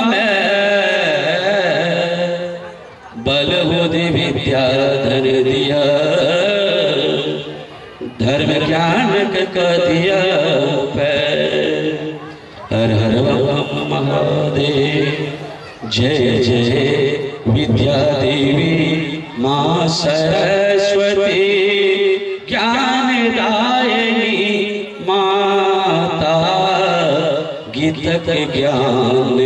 में बल बुद्धि विद्या धन दिया, धर्म ज्ञान के दिया पे। हर हर बम महादेव, जय जय विद्या देवी माँ सरस्वती ज्ञानदायिनी माता। गीतक ज्ञान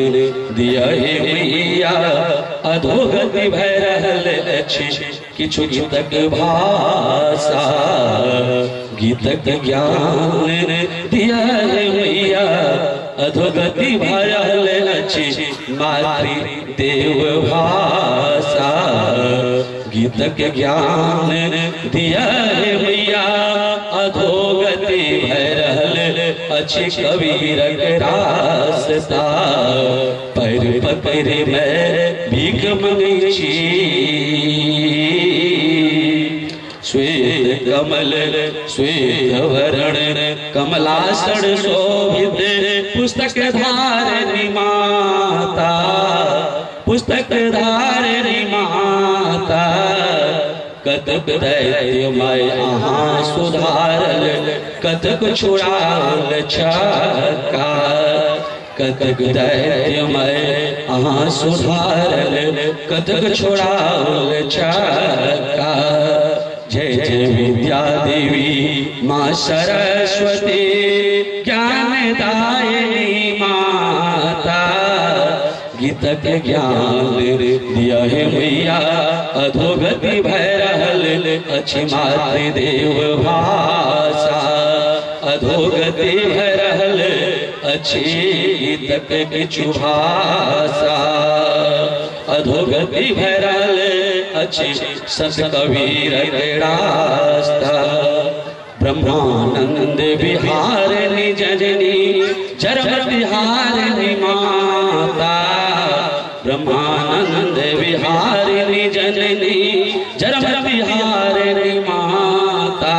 दिया हे मैया, अधोगति भय रहल अछि किछु गीतक भाषा। गीतक ज्ञान दिया हे मैया, अधोगति भय रहल अछि मातृ देव भाषा। गीतक ज्ञान दिया हे मैया, अधोगति भय रहल अछि कबीरक रास्ता। पैर पकड़ि में भीख मंगै छी, श्वेत कमल श्वेत वरण कमलासन शोभित पुस्तक धारिणी माता, पुस्तक धारिणी माता। कतक दैत्यमय अहाँ सुधारल, कतक छुड़ाओल छक्का। कतक दैत्यमय अहाँ सुधारल, कतक छुड़ाओल छक्का। जय जय विद्या देवी माँ सरस्वती ज्ञानदायिनी माता। गीतक ज्ञान दिया हे मैया, अधोगति भय रहल अछि मातृदेव भाषा। अधोगति भय रहल अछि गीतक किछु भाषा। अधोगति भय रहल अछि संत कबीरक रास्ता। ब्रह्मानंद बिहारिणी जननी जन्म बिहारिणी माता। ब्रह्मानंद बिहारिणी जननी जन्म बिहारिणी माता।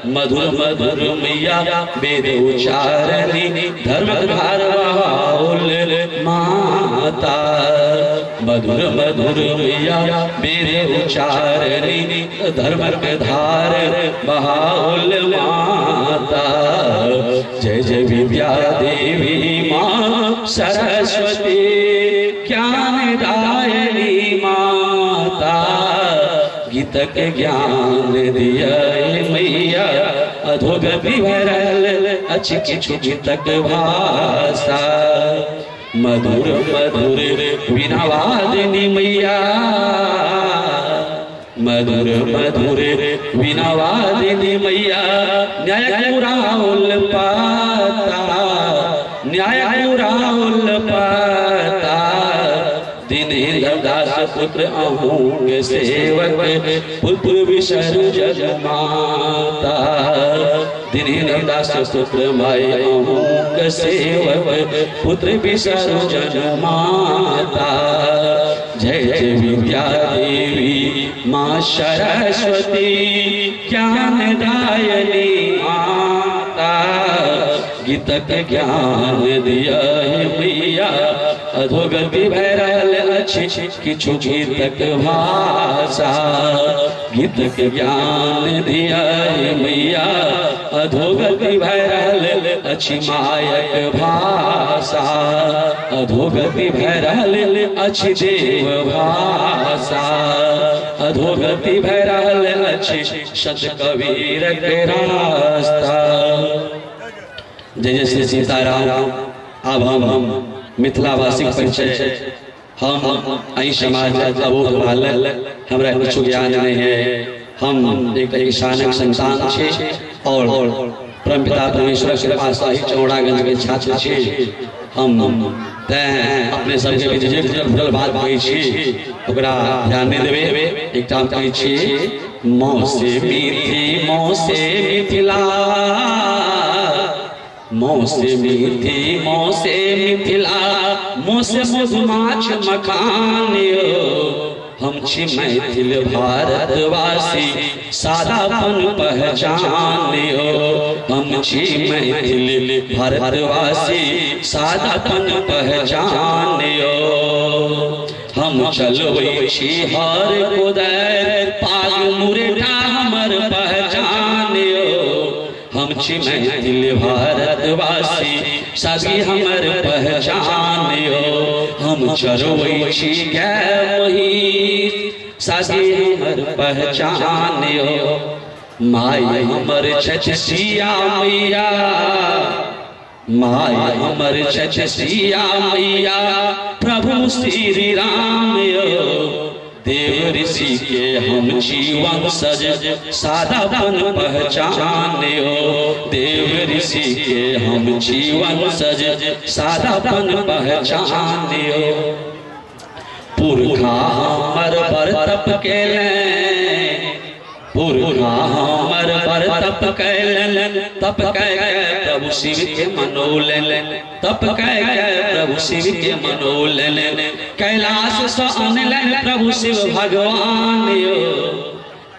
मधुर मधुर मैया वेद उच्चारणी धर्म धार बहाउल माता। मधुर मधुर मैया वेद उच्चारणी धर्म धार बहाउल माता। जय जय विद्या देवी माँ सरस्वती ज्ञानदायिनी माता। गीतक ज्ञान दिया मैया, अधोगति भय रहल अछि किछु गीतक भाषा। मधुर मधुर वीणावादिनी मैया, मधुर मधुर वीणावादिनी मैया न्याय पुराउल पाता, न्याय पुराउल पाता। दीनेन्द्र दास पुत्र अहूँ सेवक पुत्र विसर जग माता। दीनेन्द्र दास पुत्र my अहूँ सेवक पुत्र विसर जग माता। जय जय विद्या देवी माँ सरस्वती ज्ञानदायिनी माता। गीतक ज्ञान दिया हे मैया, अधोगति भय रहल अछि किछु गीतक भाषा। गीतक ज्ञान दिया हे मैया, अधोगति भय रहल अछि मायक भाषा। अधोगति भय रहल अछि देव भाषा। अधोगति भय रहल अछि संत कबीरक रास्ता। जय जय श्री सीताराम। अब हम मिथिलावासी परिचय, हम अही समाज अबोध बालक, हमरा किछु ज्ञान नहीं है। हम एक किसानक संतान छी और परमपिता परमेश्वर कृपा से चौड़ागंज के छात्र छी। हम तैं अपने सबके बीच जे टूटल बात कहै छी ओकरा ध्यान नहीं देबै। एकटा हम कहै छी, मौसे मिथि मौसे मिथिला, मौसे मिथि मौसे मिथिला मौसे मधुमाछ मखान यो। हम छी मैथिल भारतवासी सादापन पहचान यो। हम छी मैथिल भारतवासी सादापन पहचान यो। हम चलबै छी हर कोदारि पाग मुरेठा हमर पहचान यो। हम छी मैथिल भारतवासी सादगी हमर पहचान यो। हम चरबै छी गाय महीस सादगी हमर पहचान यो। My हमर छथि सिया मैया, my हमर छथि सिया मैया प्रभु श्री राम यो। देव ऋषि के हम छी वंशज सादापन पहचान यो। देव ऋषि के हम छी वंशज सादापन पहचान यो। पुरखा हमर पर तप केलनि, पुरखा हमर पर तप कैलन, तप कै प्रभु शिव के मनौलन, तप कै प्रभु शिव के मनौलन। कैलाश सँ अनलन प्रभु शिव भगवान यो।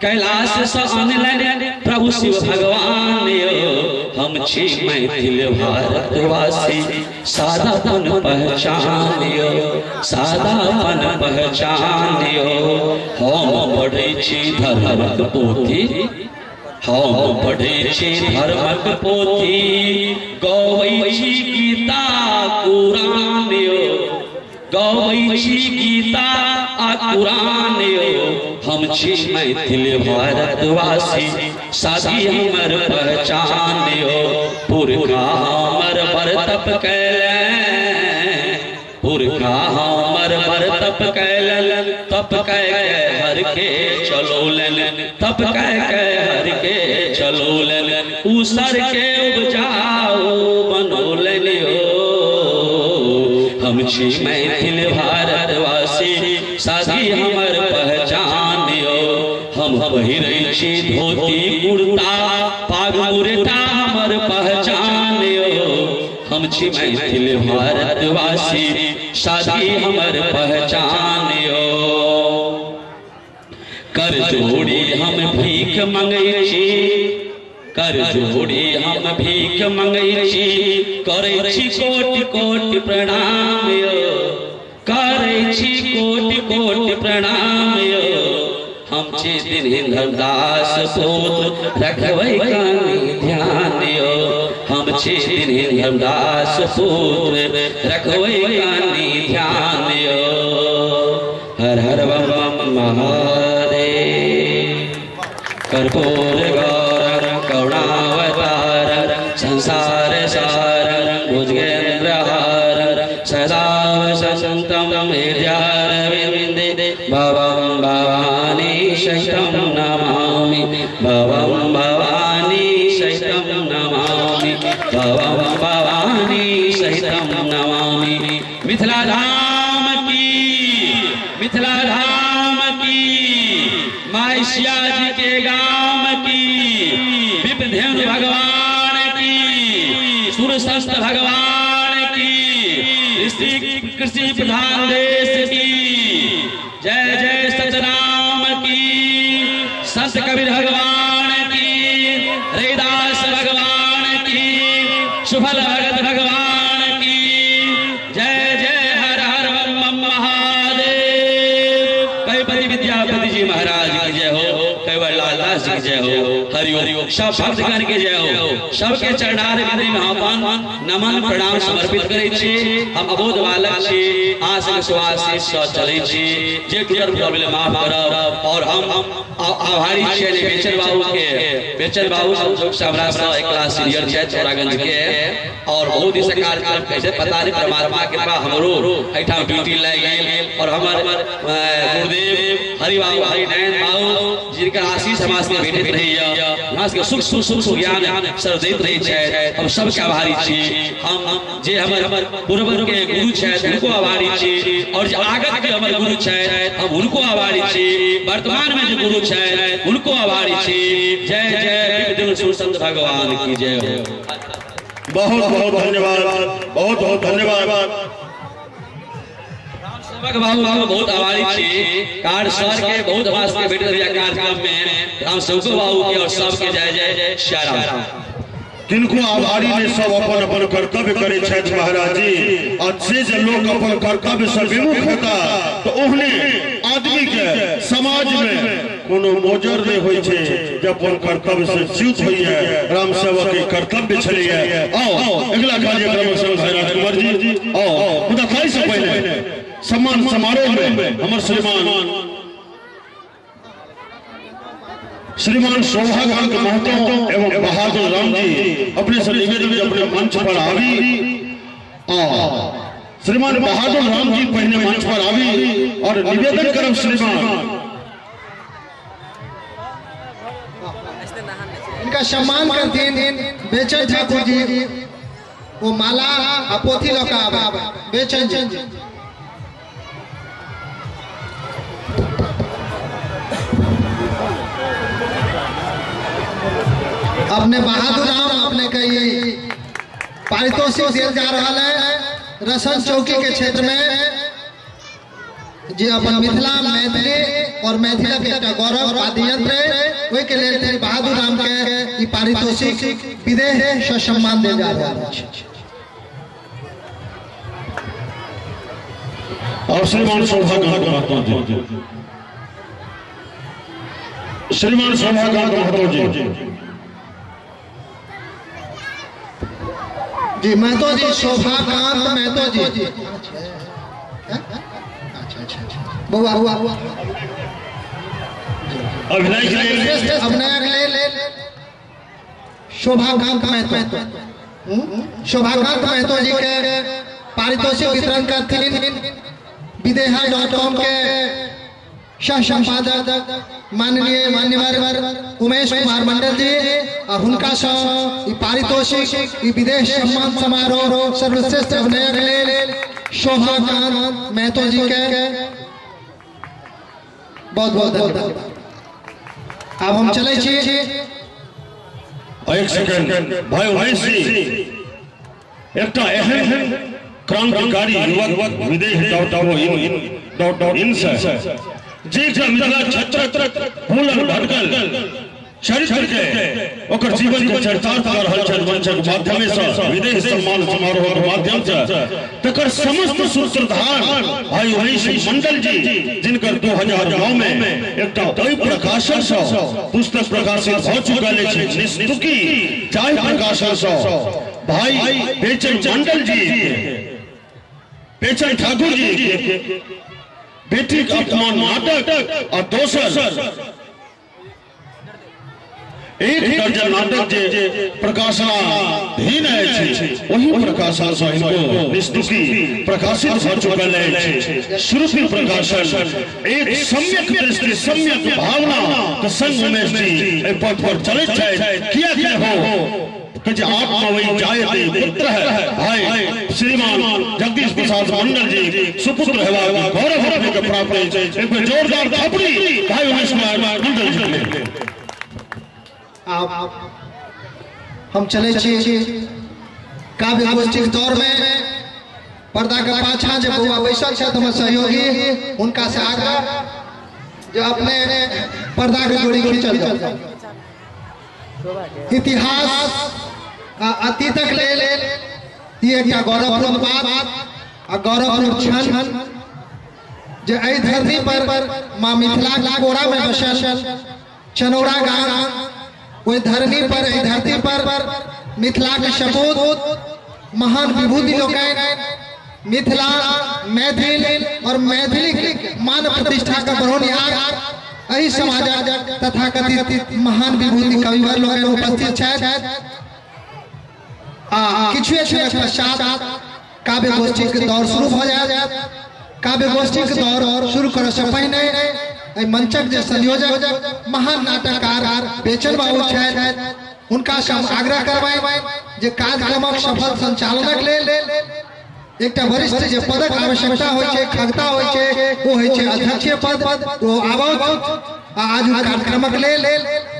कैलाश सँ अनलन प्रभु शिव भगवान यो। हम छी मैथिल भारतवासी सादापन पहचान यो, सादापन पहचान यो। हम पढ़ै छी धर्मक पोथी, हम पढ़ै छी धर्मक पोथी, गबै छी गीता कुरान यो। गबै छी गीता आ कुरान यो। हम छी मैथिल भारतवासी सादी हमर पहचान यो। पुरखा हमर पर तप कैलन, पुरखा हमर पर तप कैलन, तप कै हर के चलौलन, तप कै हर के चलौलन। उसर के उपजाऊ बनौलन यो। हम छी मैथिल भारतवासी सादी हमर पहचान यो। हम पहिरै छी धोती कुर्ता पाग मुरेठा हमर पहचान यो। हम छी मैथिल भारतवासी सादी हमर पहचान यो। कर जोड़ी हम भीख मंगै छी, कर जोड़ी हम भीख मंगै छी, करै छी कोटि कोटि प्रणाम यो। करै छी कोटि कोटि प्रणाम यो। हम छी दीनहिं दास पुत्र रखबै कनि ध्यान यो। हम छी दीनहिं दास पुत्र रखबै कनि ध्यान यो। हर हर बम बम महादेव। कर्पूर गौरं करुणावतारं संसार सारं भुजगेन्द्रहारं सदा वसन्तं हृदयारविन्दे भवं भवानी सहितं नमामि, भवं भवानी सहितं नमामि, भवं भवानी सहितं नमामि। मिथिला धाम की, मिथिला धाम की, माई सिया जी के गाम की, विपधेनु भगवान की, सुरसंत भगवान की, कृषि प्रधान देश की जय जय सतनाम की, संत कबीर भगवान की, रविदास भगवान की, सुफल भगत भगवान की जय जय हर हर बम महादेव। कविपति विद्यापति जी महाराज की जय हो, कविवर लालदास जी की जय हो, हरिओम सब भक्तगण के जय हो। सबके चरणार विधि में अपन नमन प्रणाम समर्पित करै छी। हम अबोध बालक छी, आस विश्वास सँ चलै छी। जे टूटल प्रॉब्लम माफ करब। और हम आभारी छियै बेचन बाबू के। बेचन बाबू संजोग से हमरा सँ एक क्लास सीनियर छथि चौरागंज के, और बहुत दिन से कार्यक्रम कैसे पता नहीं परमात्मा कृपा हमरो एहिठाम ड्यूटी लागि गेल। और हमर गुरुदेव हरि बाबू हरिनारायण बाबू जिनकर आशीष हमरा सबके भेटैत रहैया, हमरा सबके सुख सुख सुख ज्ञान सब दैत रहै छथि। हम सबके आभारी छी। हम जे हमर पूर्वज के गुरु छथि हुनको आभारी छी, और जे आगत के हमर गुरु छथि हम हुनको आभारी छी, वर्तमान में जे गुरु छथि हुनको आभारी छी। जय जय विद्युत संत भगवान की जय हो। बहुत बहुत धन्यवाद, बहुत बहुत धन्यवाद। रामसेवक बाबू के बहुत आभारी छी, कार सर के बहुत आवाज के भेटल कार्यक्रम में रामसेवक बाबू के और सबके जय जय श्री राम। किनको आभारी ने सब अपन अपन कर्तव्य करे छथि महाराज जी, आ से जे लोग अपन कर्तव्य से विमुख हेता तो ओहने आदमी के समाज में कोनो मोजर नहीं होय छै जे अपन कर्तव्य से च्युत होइए। राम सेवक के कर्तव्य छलैए। आओ अगला कार्यक्रम संग भाई राजकुमार जी आओ। मुदा ताहि से पहिले सम्मान समारोह में हमर श्रीमान शोभाकांत महतो एवं बहादुर राम जी अपने से निवेदन अपने मंच पर आवी। श्रीमान बहादुर राम जी पहले मंच पर आवी और निवेदन करब श्रीमान इनका सम्मान करथिन बेचन ठाकुर जी, वो माला आ पोथी लऽ कऽ आबै बेचन जी। अपने बहादुर राम अपने के पारितोषिक दिया जा रहा है रसन चौकी के क्षेत्र में, जे अपन मिथिला मैथिली और मैथिला के एकटा गौरव वाद्य यंत्र ओहि के लेल बहादुर राम के पारितोषिक विदेह से सम्मान देल जा रहा है। और श्रीमान शोभाकांत महतो जी, श्रीमान शोभाकांत महतो जी जी, महतो जी, शोभाकांत महतो जी। अच्छा अच्छा अच्छा बउआ अभिनय के शोभाकांत महतो, शोभाकांत महतो जी के पारितोषिक वितरण करथिन विदेहा .com के सह संपादक माननीय मान्यवर उमेश कुमार मंडल जी, और हुनका से पारितोषिक विदेश सम्मान समारोह सर्वश्रेष्ठ अभिनय के लेल शोभाकांत महतो जी के बहुत बहुत धन्यवाद। अब हम चले छी। एक सेकंड भाई उमेश जी, एकटा एहन क्रांतिकारी युवक विदेह .in से जे मिथिला क्षेत्र भूलल भटकल चरित्र के ओकर जीवन के चरितार्थ कर रहल छथि मंचक माध्यम से विदेह सम्मान समारोह के माध्यम से, तकर समस्त सूत्रधार भाई उमेश मंडल जी, जिनकर 2009 में एकटा ओहि प्रकाशन से पुस्तक प्रकाशित भ चुकल अछि, निस्तुकी जाहि प्रकाशन से भाई बेचन मंडल जी, बेचन ठाकुर जी बेटी का अपमान नाटक और दोसर एक दर्जन नाटक जे प्रकाशनाधीन अछि वही प्रकाशन से इनको निस्तुकी प्रकाशित भ चुकल अछि। श्रुति प्रकाशन एक सम्यक दृष्टि सम्यक भावना के संग उमेश जी एहि पथ पर चलैत छथि। किया के हो कि आत्मा वही जायते पुत्र है भाई श्रीमान जगदीश प्रसाद मंडल जी सुपुत्र हेबाक गौरव अपने के प्राप्त अछि। एक बेर जोरदार थपड़ी भाई उमेश कुमार मंडल जी के। आप हम चले छी काव्य गोष्ठी के दौर में पर्दा के पाछा जे बउआ बैसल छथि हमर सहयोगी, हुनका से आग्रह जे अपने पर्दा के जोड़ी खींचल जाओ। इतिहास आ अतीतक लेल ई एकटा गौरवपूर्ण बात आ गौरवपूर्ण क्षण जे एहि धरती पर मां मिथिला के कोरा में बसल चनौरा गाम, ओहि धरनी पर एहि धरती पर मिथिला के सपूत महान विभूति लोकनि मिथिला मैथिल और मैथिली मान प्रतिष्ठा के बढ़ौनिहार एहि समाजक तथाकथित महान विभूति कविवर लोकनि उपस्थित छथि। आ किछुए क्षणक पश्चात काव्य गोष्ठी के दौर शुरू भ जायत। काव्य गोष्ठी के दौर शुरू करय से पहिने एहि मंचक जे संयोजक महान नाटककार बेचन बाबू छथि, हुनका से हम आग्रह करबै जे कार्यक्रमक सफल संचालनक लेल एकटा वरिष्ठ जे पदक आवश्यकता होइ छै, खगता होइ छै, ओ होइ छै अध्यक्षीय पद। ओ आबथि आ आजुक कार्यक्रमक लेल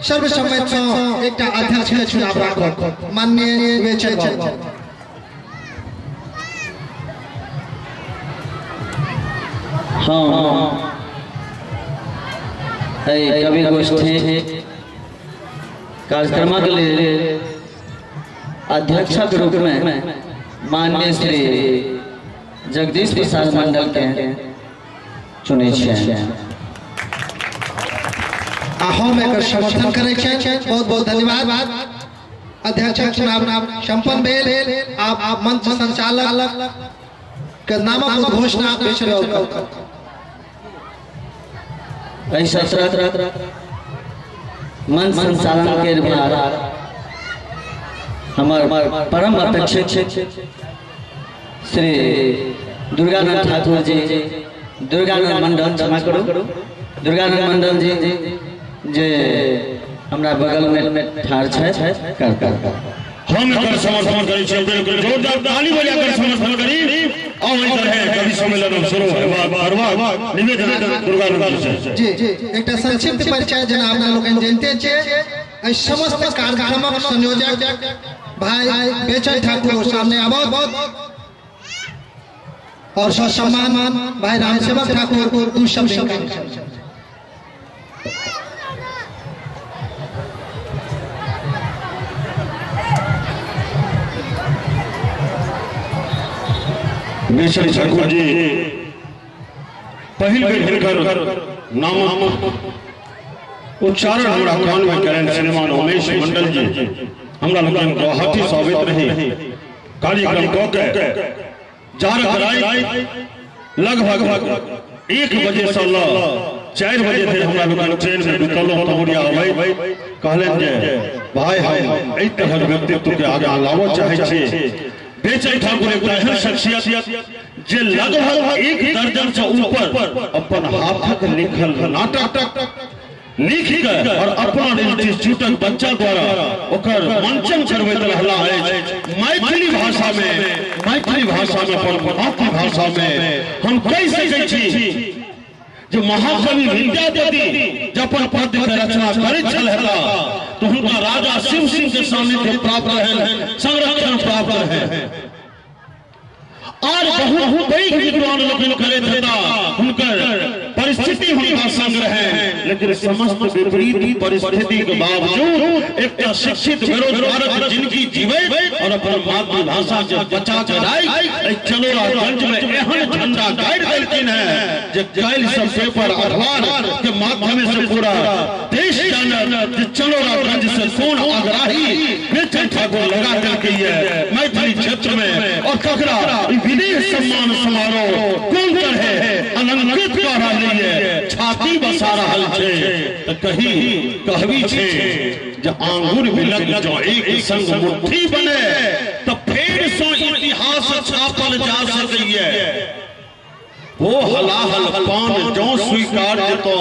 सर्वसम्मति सँ एकटा अध्यक्ष के चुनाव राखब। माननीय बेचन बाबू। हाँ, कवि गोष्ठी कार्यक्रमक लेल अध्यक्षक रूप में माननीय श्री जगदीश प्रसाद मंडल के चुनै छियनि। आ हम एकर समर्थन करै छियनि। बहुत बहुत धन्यवाद। अध्यक्षक चुनाव संपन्न भेल। आप मंच संचालक के नामक घोषणा बेचन बाबू। एहि सत्रक मंच संचालन के भार हमर परम अपेक्षित श्री दुर्गानंद ठाकुर जी, दुर्गानंद मंडल, क्षमा करू, दुर्गानंद मंडल जी जे हमरा बगल में ठाढ़ छै कर कर हम एकर समर्थन करै छी। बिल्कुल जोरदार ताली बजा कर समर्थन करी। और एहि तरह कवि सम्मेलन शुरू होयबाक निवेदन दुर्गानंद जी से। जी, एकटा संक्षिप्त परिचय जेना अपना लोकनि जानते छियै, एहि समस्त कार्यक्रमक संयोजक भाई बेचन ठाकुर सामने आबथि और सम्मान भाई रामसेवक ठाकुर दू शब्द। बेचन ठाकुर जी पहिल बेर हिनकर नामक उच्चारण हमरा कान में करें श्रीमान उमेश मंडल जी हमरा लोकनि गुवाहाटी से अबैत रही। कार्यक्रम कऽ के जारक राति लगभग 1 बजे से ल 4 बजे धरि हमरा लोकनि ट्रेन में बितलहुँ। तमुरिया अबैत कहलनि जे भाई हम एहि तरहक व्यक्तित्व के आगाँ लाबऽ चाहै छी। बेचन ठाकुर एकटा एहन शख्सियत जे लगभग 1 दर्जन से ऊपर अपन हाथक लिखल नाटक लिख के और अपना इंस्टीट्यूटक बच्चा द्वारा ओकर मंचन करबैत रहला अछि। मैथिली भाषा में, मैथिली भाषा में, अपन मातृभाषा में हम कहि सकै छी जे महाकवि विद्यापति जब अपन पद्य के रचना करैत छल हेता तो हुनका राजा शिव सिंह के सानिध्य प्राप्त रहनि, संरक्षण प्राप्त रहनि और बहुत पैघ विद्वान लोकनि करैत हेता, हुनकर परिस्थिति हुनका संग रहे। लेकिन समस्त विपरीत परिस्थिति के बावजूद एकटा शिक्षित बेरोजगारक जिंदगी जीवैत और अपन मातृभाषा के बचा के राखि चनौरागंज में एहन झंडा गाड़ि देलखिन है जे काल्हि सब पेपर अखबार के माध्यम से पूरा देश जानत जे चनौरागंज से कोन आग्रही बेचन ठाकुर लगा देलकै है मैथिली क्षेत्र में और ककरा विदेश सम्मान समारोह कोन तरह अलंकृत कऽ रहल है, छाती बसा रहल छै। तऽ कही कहबी छै जे आंगुर मिलक जँ एक संग मुट्ठी बने तऽ फेर सँ इतिहास छापल जा सकैए। वो हलाहल पान जँ स्वीकार जेतौ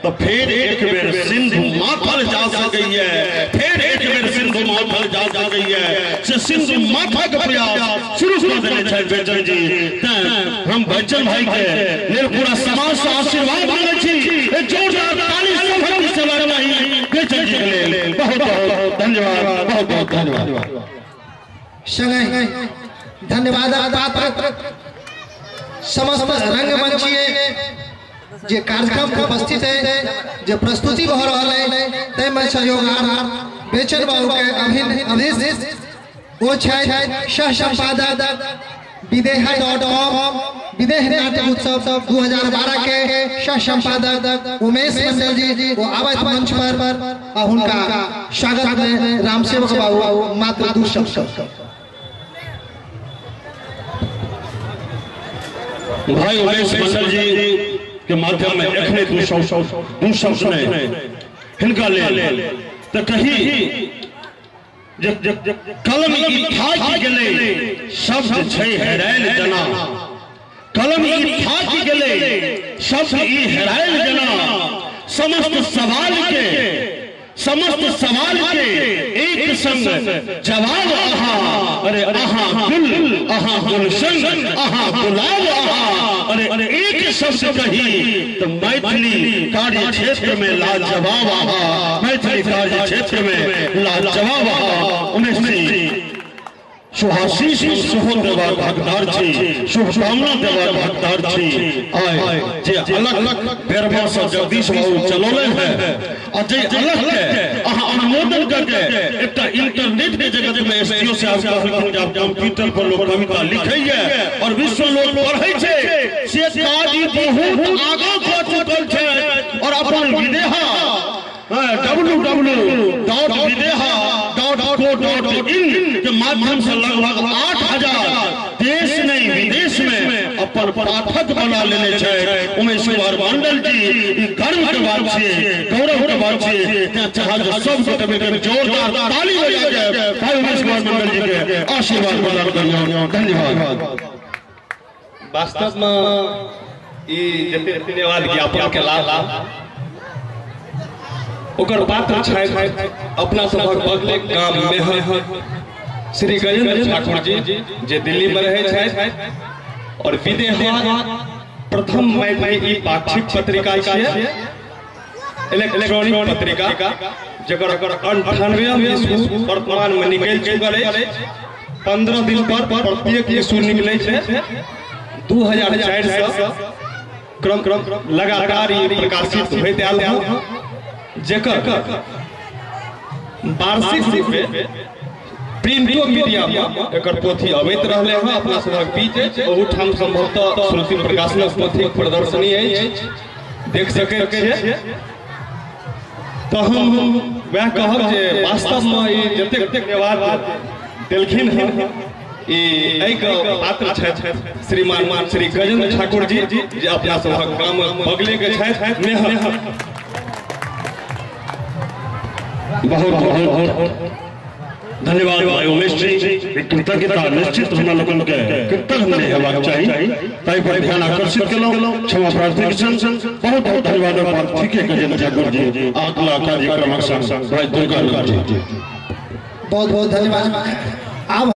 तऽ फेर एक बेर सिंधु माथल जा सकैए, फेर एक बेर सिंधु माथल जा सकैए। से सिंधु माथक प्रयास शुरू कऽ देने छथि बेचन जी। तैं हम बेचन भाई के लेल पूरा समाज से आशीर्वाद मांगै छी। जोरदार ताली सबके सेवा चाही बेचन जी के लेल। बहुत बहुत धन्यवाद, बहुत बहुत धन्यवाद। संगहि धन्यवाद पात्र समस्त रंगमंचीय जे कार्यक्रम उपस्थित है, जे प्रस्तुति भऽ रहल है, ताहिमे सहयोगार बेचन बाबू के अभिन ओ छथि सह संपादक विदेह.com विदेह नाट्य उत्सव 2012 के सह संपादक उमेश मंडल जी वो आबैत मंच पर आ हुनका स्वागत में रामसेवक बाबू मात्र 2 शब्द। भाई उमेश मंडल जी के माध्यम में एखने 2 शब्द ने हिनका लेल तऽ कही जे कलम ई थाकि गेलै शब्द छै हेरायल जना, कलम ई थाकि गेलै शब्द ई हेरायल जना, समस्त सवाल के, समस्त सवाल के एक संग जवाब अहाँ अरे अहाँ गुल, अहाँ गुलशन, अहाँ गुलाब, अहाँ अरे एक शब्द कही तो मैथिली कार्य क्षेत्र में लाजवाब अहाँ, मैथिली कार्य क्षेत्र में लाजवाब अहाँ। उमेश जी शुभाशीष सेहो देबाक हकदार छी, शुभकामना देबाक हकदार छी। आइ जे अलग बेरमा से जगदीश बाबू चलौले है आ जे अलग के अहाँ अनुमोदन करके एकटा इंटरनेट के जगत में एसडीओ साहब कहलखिन जे कंप्यूटर पर लोग कविता लिखैया और विश्व लोग पढ़ै छै, से काज बहुत आगाँ कऽ चुकल छै। और अपन विदेहा www.videha.co.in के माध्यम से लगभग 8000 देश नहीं विदेश में अपन पाठक बना लेने छै उमेश कुमार मंडल जी। ई गर्व के बात छियै, गौरव के बात छियै। चाहब जे सब गोटे मिलके जोरदार ताली बजा के भाई उमेश कुमार मंडल जी के आशीर्वाद प्रदान करियौ। धन्यवाद। वास्तव में ई जते धन्यवाद ज्ञापन केला ओकर पात्र छथि अपना सभक बगले गाम में श्री गजेंद्र ठाकुर जी जे दिल्ली में रहै छथि और विदेहा प्रथम मैथिली ई पाक्षिक पत्रिका छियै, इलेक्ट्रॉनिक पत्रिका, जकर 98वां इशू वर्तमान में निकलि चुकल अछि। 15 दिन पर प्रत्येक इशू निकलै छै। 2004 से क्रम क्रम लगातार ई प्रकाशित होइत आयल हँ, जेकर वार्षिक रूपे प्रिंटो मीडिया में एकर पोथी अबैत रहले हँ अपना सभक बीच। ओहूठाम संभवतः श्रुति प्रकाशनक पोथीक प्रदर्शनी अछि, देख सकैत छियै। तऽ हम वएह कहब जे वास्तवमे ई जतेक धन्यवाद देलखिन हँ ई एहिके पात्र छथि श्रीमान श्री गजेंद्र ठाकुर जी जे अपना सभक गाम बगले के छथि नेहा। बहुत बहुत धन्यवाद भाई उमेश जी। कृतज्ञता निश्चित हमरा लोकनि के कृतज्ञ नहि हेबाक चाही, ताहि पर ध्यान आकर्षित केलहुँ, क्षमा प्रार्थी संग बहुत बहुत धन्यवाद। ठीके गजेंद्र ठाकुर जी। अगला कार्यक्रमक संग भाई दुर्गानंद जी बहुत बहुत धन्यवाद।